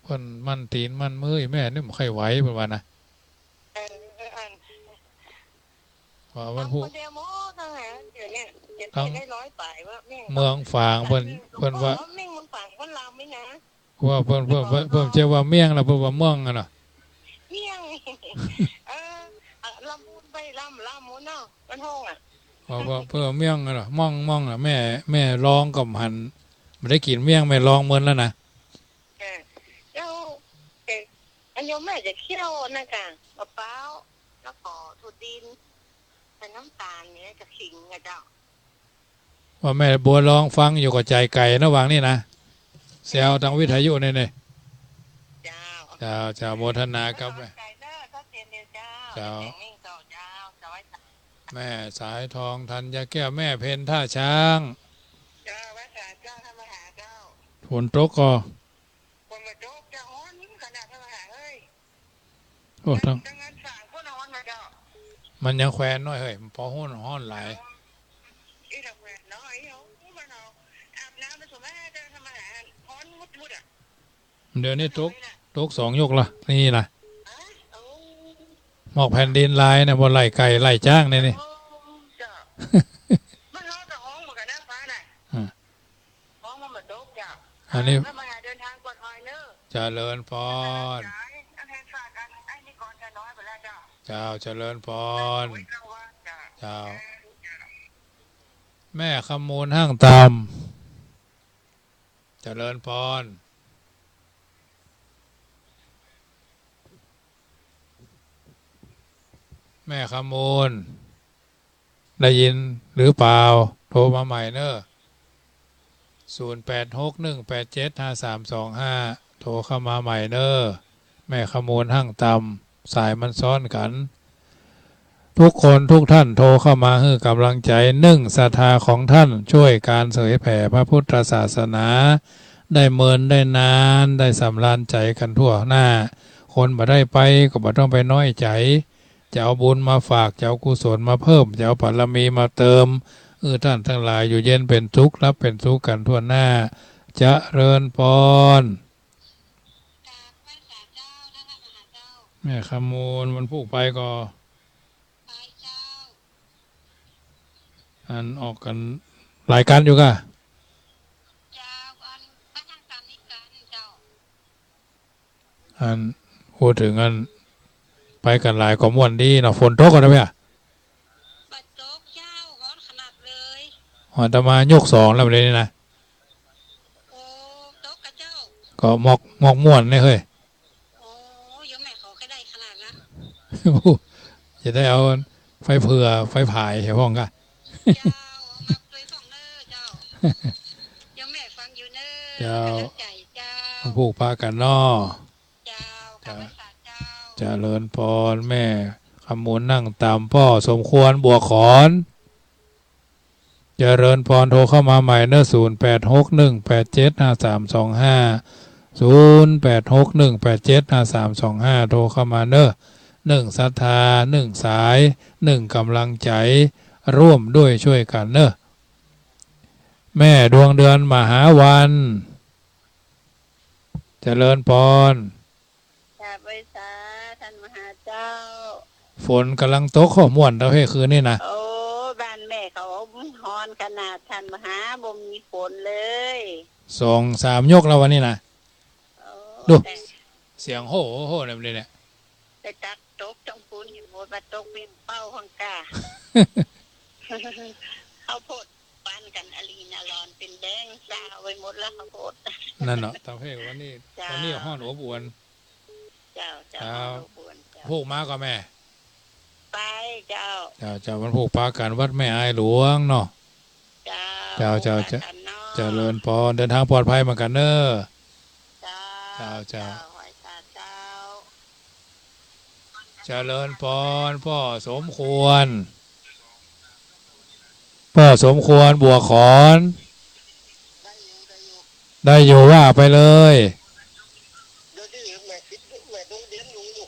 เปิ้นมั่นตี๋นมั่นมือ แม่นี่บ่ใค่ไหว เปิ้นว่านะ เออ เออ อัน ว่าวันพุธ ทำคนเดียวหมดทั้งนั้น เดี๋ยวนี้ เจ็ด ทั้ง ได้ร้อยปลายว่าแม่ง เมืองฝางเปิ้น เออ เปิ้นว่า หลวงพ่อว่าแม่งเมืองฝาง คนลาวไหมนะ ว่าเปิ้น เปิ้น เปิ้น เปิ้นจะว่าเมี่ยงแล้ว เปิ้นว่าเมืองอะเนาะ เมี่ยง เออ อ่ะ ลำพูนไป ลำ ลำพูนเนาะ มันห้องอะ ว่า ว่าเปิ้นว่าเมี่ยงอะเนาะ ม่อง ม่องอะ แม่ แม่ลองก็หัน บ่ได้กิ๋นเมี่ยง แม่ลองเมินแล้วนะ เออ แล้ว เอ่อ อันโยมแม่จะเคี่ยวนั่นกะ มะพร้าว แล้วก็ถั่วดิน ใส่น้ำตาลเนี่ย กับขิงอะเจ้า ว่าแม่บัวลองฟังอยู่ก็ใจ๋ไก่นะ วางนี่นะ แซวตางวิทยุนี่นี่ เจ้า เจ้า เจ้า โมทนากับแม่ ไก่เนอะ ชัดเจนเดียวเจ้า เจ้า เสียงนิ่งเจ้า เจ้า เจ้า ไว้ แม่สายทองธัญญาแก้ว แม่เพ็ญท่าช้าง เจ้า ไว้สาเจ้า ท่านมหาเจ้า ฝนตกก่อ ฝนมาตกจะฮ้อนขนาดนั้นหาเอ้ย โอ้ ตั้ง ตั้งงานสามคนฮ้อนมาเจ้า มันยังแควนน้อยเฮ้ย มันปอฮ้อน ฮ้อนหลาย อีหลังแควนน้อย อีหลังมันเอา อาบน้ำมาสมัยเจ้าทำอาหาร ฮ้อนมุดๆ อะ เดี๋ยวนี้ตก ตกสองยกละ นี่นะ ฮะ โอ้ หมอกแผ่นดินลายเนี่ย บ่ไล่ไก่ไล่จ๊างเนี่ยนี่ โอ้ เจ้า มันฮ้อนกับฮ้อนเหมือนกันนะฟ้าน่ะ อ่า ฮ้องมันบ่ตกเจ้า อันนี้ เออ มาหาเดินทางปลอดภัยเนอะ เจริญพร อันแทนฝากอันไอ้นี่ก่อนจะน้อยไปแล้วเจ้า เจ้า เจริญพร ไว้เข้าวัดเจ้า เจ้า เจ้า แม่คำมูลห้างตำ เจริญพร แม่คำมูล ได้ยินหรือเปล่า โทรมาใหม่เน้อ ศูนย์แปดหกหนึ่งแปดเจ็ดห้าสามสองห้า โทรเข้ามาใหม่เน้อ แม่คำมูลห้างตำ สายมันซ้อนกั๋น ทุกคนทุกท่านโทรเข้ามาหื้อก๋ำลังใจ๋ นึ่งศรัทธาของท่าน จ้วยก๋านเผยแผ่พระพุทธศาสนา ได้เมินได้นาน ได้สำราญใจ๋กั๋นทั่วหน้า คนบ่ได้ไปก็บ่ต้องไปน้อยใจ๋ จะเอาบุญมาฝาก จะเอากุศลมาเพิ่ม จะเอาบารมีมาเติม หื้อท่านตังหลายอยู่เย็นเป๋นสุข หลับเป๋นสุขกั๋นทั่วหน้า เจริญพร แม่คำมูล วันพูกไปก่อ ไปเจ้า อันออกกั๋นหลายกั๋นอยู่ก่ะ เจ้า อัน ไปนั่งต๋ามนี้กั๋นเจ้า อัน พูดเถิงอัน ไปกั๋นหลายก็ม่วนดีเนาะ ฝนตกก่อนะแม่ บ่ตกเจ้า ฮ้อนขนาดเลย อาตมายกสองแล้วเดี๋ยวนี้นะ โอ้ ตกก่ะเจ้า ก็มอก มอกม่วนเนี่ยเฮ้ย โอ้ โยมแม่เขาก็ได้ขนาดนะ จะได้เอาไฟเผื่อไฟผายให้พ่องก่ะ เจ้า เอามาด้วยพ่องเน้อเจ้า โยมแม่ฟังอยู่เน้อ เจ้า กำลังใจเจ้า วันพูกปะกั๋นเนาะ เจ้า เจ้า ข้าพเจ้า เจริญพร แม่คำมูลนั่งต๋ามป้อสมควร บัวขอน เจริญพร โทรเข้ามาใหม่เน้อ ศูนย์แปดหกหนึ่งแปดเจ็ดห้าสามสองห้า ศูนย์แปดหกหนึ่งแปดเจ็ดห้าสามสองห้า โทรเข้ามาเน้อ นึ่งศรัทธา นึ่งสาย นึ่งกำลังใจ ร่วมด้วยช่วยกั๋นเน้อ แม่ดวงเดือนมหาวัน เจริญพร กราบไหว้สาท่านมหาเจ้า ฝนก่ำลังตก ฮ้อ ม่วนเต้าเฮ้ยคืนนี้นะ โอ้ บ้านแม่เขาฮ้อนขนาดท่านมหา บ่มีฝนเลย สองสามยกแล้ววันนี้นะ โอ้ ดู แต่ เสียงโห่โห่โห่เนี่ย ไปตักตกตรงปูนหินโหดมาตกเวียงเป้าข้างกา ข้าวโพด ปันกั๋นอลีนอลอนเป๋นแบงซาวไปหมดแล้วข้าวโพด นั่นเนาะ ตาเพกวันนี้ เจ้า วันนี้ฮ้อนอบอวล เจ้า เจ้า เจ้า ฮ้อนอบอวล เจ้า พูกมาก่อแม่ ไป เจ้า เจ้า เจ้า วันพูกปะกั๋นวัดแม่อายหลวงเนาะ เจ้า เจ้า เจ้า พูกปะกั๋นเนาะ เจริญพร เดินทางปลอดภัยเหมือนกั๋นเน้อ เจ้า เจ้า เจ้า เจ้า ไหว้สาเจ้า เจริญพร ป้อสมควร ป้อสมควร บัวขอน ได้อยู่ ได้อยู่ ได้อยู่ ว่าไปเลย เดี๋ยวนี้แม่คิด แม่ต้องเรียนรู้อยู่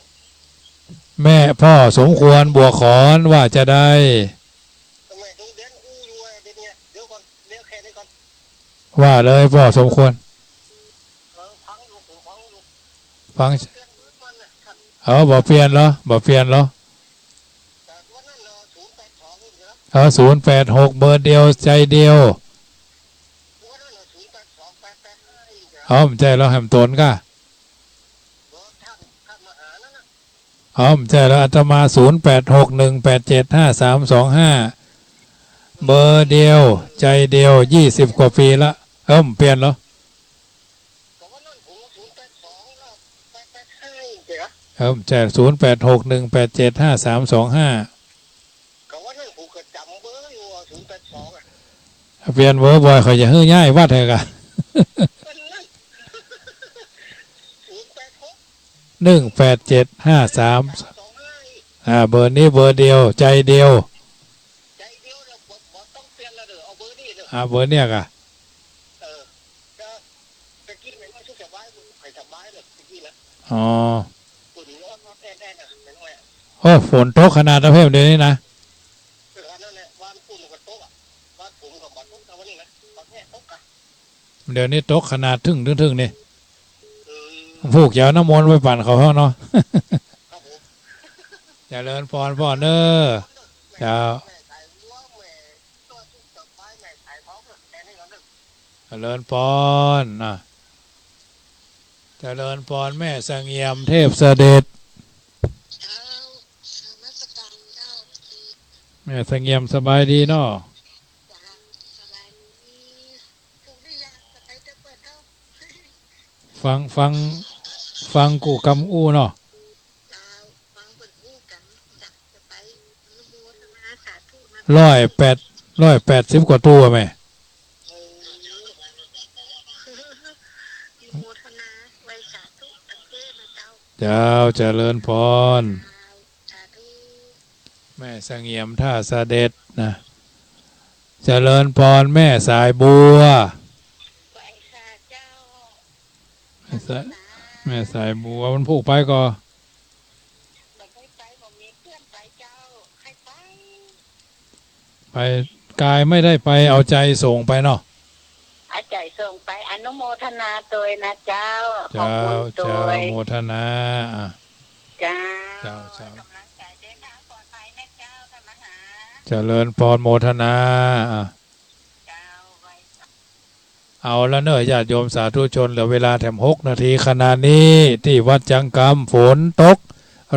แม่ ป้อสมควร บัวขอน ว่าจะใด แม่ต้องเรียนรู้อยู่ เดี๋ยวนี้ เดี๋ยวก่อน เดี๋ยวแค่นี้ก่อน ว่าเลย ป้อสมควร เออ ฟังอยู่ ผมฟังอยู่ ฟัง เปลี่ยนมือก่อนนะท่าน เออ บ่เปลี่ยนเหรอ บ่เปลี่ยนเหรอ แต่วันนั้นน่ะ ศูนย์แปดสอง นี่นะ เออ ศูนย์แปดหก เบอร์เดียว ใจ๋เดียว วันนั้นน่ะ ศูนย์แปดสอง แปดแปดห้า นี่นะ เออ บ่ใจ้แล้ว แหมต๋นก่ะ เบอร์ท่าน ท่านมหานั่นน่ะ เออ บ่ใจ้แล้ว อาตมา ศูนย์แปดหกหนึ่งแปดเจ็ดห้าสามสองห้า เบอร์เดียว ใจ๋เดียว ยี่สิบกว่าปี๋ละ เออ บ่เปลี่ยนเหรอ ก็วันนั้นผมศูนย์แปดสองแล้ว แปดแปดห้า อีกเหรอ เออ บ่ใจ้ ศูนย์แปดหกหนึ่งแปดเจ็ดห้าสามสองห้า ก็วันนั้นผมก็จ๋ำเบอร์อยู่อะ ศูนย์แปดสอง อะ เปลี่ยนเบอร์บ่อย เขาจะหื้อย้ายวัดเหรอก่ะ วันนั้น ศูนย์แปดหก หนึ่งแปดเจ็ดห้าสาม สองห้า อีก อ่า เบอร์นี้เบอร์เดียว ใจ๋เดียว ใจ๋เดียวเนี่ย บ่ บ่ต้องเปลี่ยนแล้วเด้อ เอาเบอร์นี้เด้อ อ่า เบอร์เนี่ยก่ะ เออ ก็ตะกี้มันก็สบาย ใครสบายเลยตะกี้นะ อ๋อ ฝนร้อนแน่ๆนะ เป็นไงอะ โอ้ ฝนตกขนาดนั้นเพ่มเดี๋ยวนี้นะ เออ นั่นแหละ บ้านคุณก็ตกอะ บ้านผมก็บ่ตกนะวันนี้นะ ตอนนี้ตกอะ เดี๋ยวนี้ตกขนาดถึง ถึง ถึงนี่ อืม ผูกจะเอาน้ำมนต์ไปปั่นเขาเนาะ ครับผม เจริญพรป้อเน้อ เจ้า เจริญพรนะ เจริญพรแม่เสงี่ยมเทพเสด็จ เจ้า นมัสการเจ้า แม่เสงี่ยมสบายดีเนาะ เจ้า สบายดี ฟัง ฟัง ฟังกู้กำอู้เนาะ เจ้า ฟังเปิ้นอู้กำ อยากจะไปอนุโมทนาสาธุนะ ร้อยแปด ร้อยแปดสิบกว่าตั๋วแม่ โอ้ อนุโมทนาไหว้สาธุตังเจ้นะเจ้า เจ้า เจริญพร เจ้า สาธุ แม่เสงี่ยมท่าเสด็จนะ เจริญพรแม่สายบัว ไหว้สาเจ้า แม่สาย แม่สายบัว วันพูกไปก่อ บ่ได้ไป บ่มีเปื้อนไปเจ้า ใค่ไป ไป กายไม่ได้ไป เอาใจ๋ส่งไปเนาะ เอาใจ๋ส่งไป อนุโมทนาตวยนะเจ้า ขอบคุณตวย เจ้า เจ้า โมทนา อ่ะ เจ้า เจ้า เจ้า ก๋ำลังใจ๋เดินตางปลอดภัยนะเจ้า ต้านมหา เจริญปอน โมทนา อ่ะ เจ้า เอาละเน่อ ญาติโยมสาธุชน เหลือเวลาแถมหกนาที ขณะนี้ตี้วัดจังกำฝนตก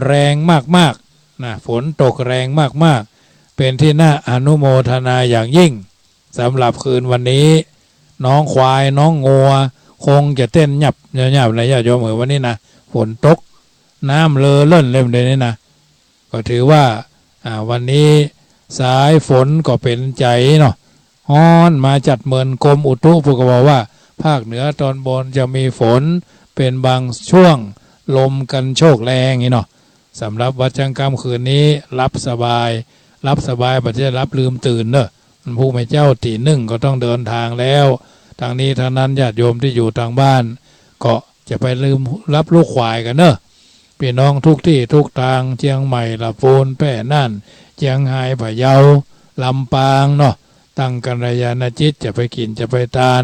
แรงมากๆ นะ ฝนตกแรงมากๆ เป๋นตี้น่าอนุโมทนาอย่างยิ่ง สำหรับคืนวันนี้ น้องควายน้องงัวคงจะเต้นยับยับนะญาติโยมเอ๋ย วันนี้นะ ฝนตก น้ำเลอเลิ่นเลยเดี๋ยวนี้นะ ก็ถือว่า อ่า วันนี้สายฝนก็เป๋นใจ๋เนาะ ฮ้อนมาจัด เหมือนกรมอุตุเปิ้นก็บอกว่า ภาคเหนือตอนบนจะมีฝนเป๋นบางช่วง ลมกันโชกแรงนี่เนาะ สำหรับวัดจังกำคืนนี้หลับสบาย หลับสบาย บ่ได้หลับลืมตื่นเน่อ วันพูกแม่เจ้าตี๋นึ่งก็ต้องเดินตางแล้ว ตึงนี้ตึงนั้นญาติโยมตี้อยู่ตางบ้าน ก็จะไปลืมหลับลูกขวายกั๋นเน่อ ปี้น้องทุกตี้ทุกตาง เจียงใหม่ ละปูน แป้น่าน เจียงฮาย พะเยา ลำปางเนาะ ตั้งกัลยาณจิตจะไปกิ๋นจะไปตาน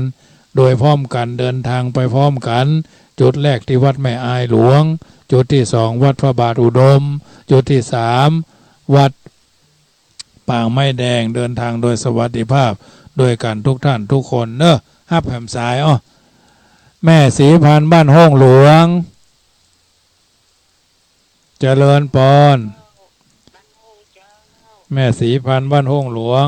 โดยพร้อมกั๋น เดินตางไปพร้อมกั๋น จุดแรกตี้วัดแม่อายหลวง จุดตี้สองวัดพระบาทอุดม จุดตี้สามวัด ปางไม้แดง เดินตางโดยสวัสดิภาพ โดยกั๋นทุกต้านทุกคนเน่อ ฮับแหมสาย อ้อ แม่ศรีพันธุ์บ้านห้องหลวง เจริญปอน แม่ศรีพันธุ์บ้านห้องหลวง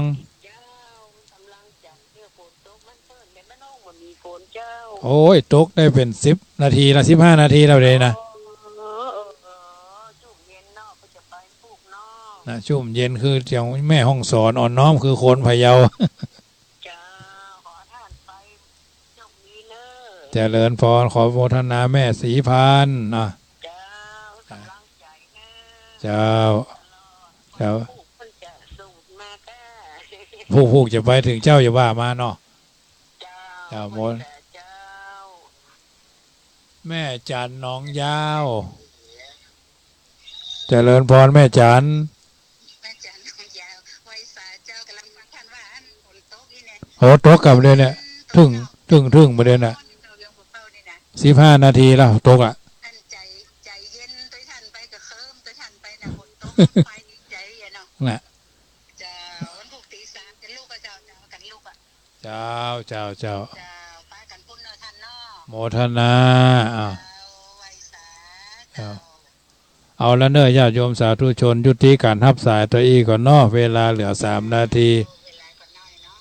โอ้ย ตกได้เป๋นสิบนาทีละ สิบห้านาทีแล้วเดี๋ยวนี้นะ นะ ชุ่มเย็นคือเจียงแม่ฮ่องสอน อ่อนน้อมคือคนพะเยา เจ้า ขอต้านไปโชคดีเน่อ เจริญปอน ขอโมทนาแม่ศรีพันธุ์นะ เจ้า ก๋ำลังใจ๋เน่อ เจ้า เจ้า พูกเปิ้นจะสูงมาก้า พูก พูกจะไปเถิงเจ้าอย่าว่ามาเนาะ เจ้า เจ้า โมท เจ้า แม่จันทร์หนองยาว เจริญปอนแม่จันทร์ แม่จันทร์หนองยาว ไหว้สาเจ้า ก๋ำลังฟังต้านว่าอันฝนตกนี่แหละ โอ้ ตกกำเลยเนี่ย อืม ตก เถิง เถิง เถิงมาเลยน่ะ เจ้า ยังบ่เข้านี่นะ สิบห้านาทีแล้วตกอ่ะ อันใจ๋ ใจ๋เย็นตวยต้านไปก็เคิ้มตวยต้านไปน่ะ ฝนตก ไปดีใจ๋อะเนาะ น่ะ เจ้า วันพูกตี๋สามจะลุกอะเจ้า เจ้า กั๋นลุกอะ เจ้า เจ้า เจ้า เจ้า ปะกั๋นปุ้นเน่อต้านเนาะ โมทนา อ่ะ เจ้า ไหว้สา เจ้า เจ้า เอาละเน่อ ญาติโยมสาธุชน ยุติก๋านฮับสายตะอี้ก่อนเนาะ เวลาเหลือสามนาที เวลาก็น้อยเนาะ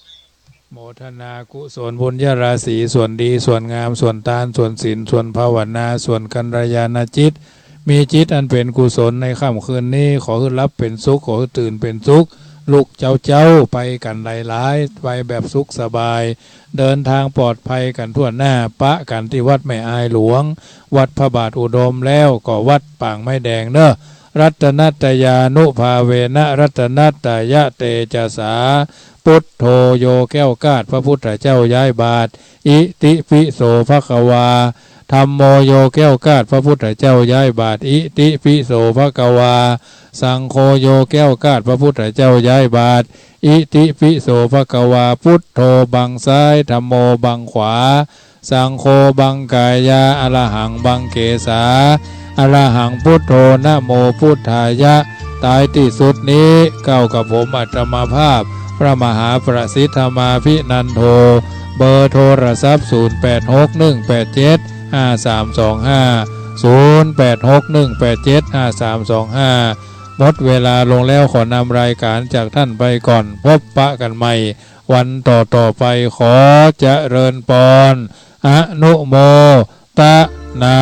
โมทนากุศลบุญญาราศี ส่วนดี ส่วนงาม ส่วนตาน ส่วนศีล ส่วนภาวนา ส่วนกัลยาณจิต มีจิตอันเป๋นกุศลในค่ำคืนนี้ ขอหื้อหลับเป๋นสุข ขอหื้อตื่นเป๋นสุข ลุกเจ๊าๆ ไปกั๋นหลายๆ ไปแบบสุขสบาย เดินตางปลอดภัยกั๋นทั่วหน้า ปะกั๋นตี้วัดแม่อายหลวง วัดพระบาทอุดม แล้วก็วัดปางไม้แดงเน่อ รัตนัตตยานุภาเวนะ รัตนัตตยเตจสา ปุทโธ โยแก้วกาด พระพุทธเจ้าย้ายบาตร อิติปิโสภะคะวา ธัมโม โยแก้วกาด พระพุทธเจ้าย้ายบาตร อิติปิโสภะคะวา สังโฆ โยแก้วกาด พระพุทธเจ้าย้ายบาตร อิติปิโสภะคะวา พุทโธ บังซ้าย ธัมโม บังขวา สังโฆ บังกายา อรหัง บังเกสา อรหัง พุทโธ นะโมพุทธายะ ท้ายตี้สุดนี้ เก้ากับผมอาตมาภาพ พระมหาประสิทธมาภินันโท เบอร์โทรศัพท์ ศูนย์แปดหกหนึ่งแปดเจ็ดห้าสามสองห้า ศูนย์แปดหกหนึ่งแปดเจ็ดห้าสามสองห้า หมดเวลาลงแล้ว ขอนำรายการจากท่านไปก่อน พบปะกันใหม่วันต่อๆ ไป ขอเจริญปอน อนุโมทนา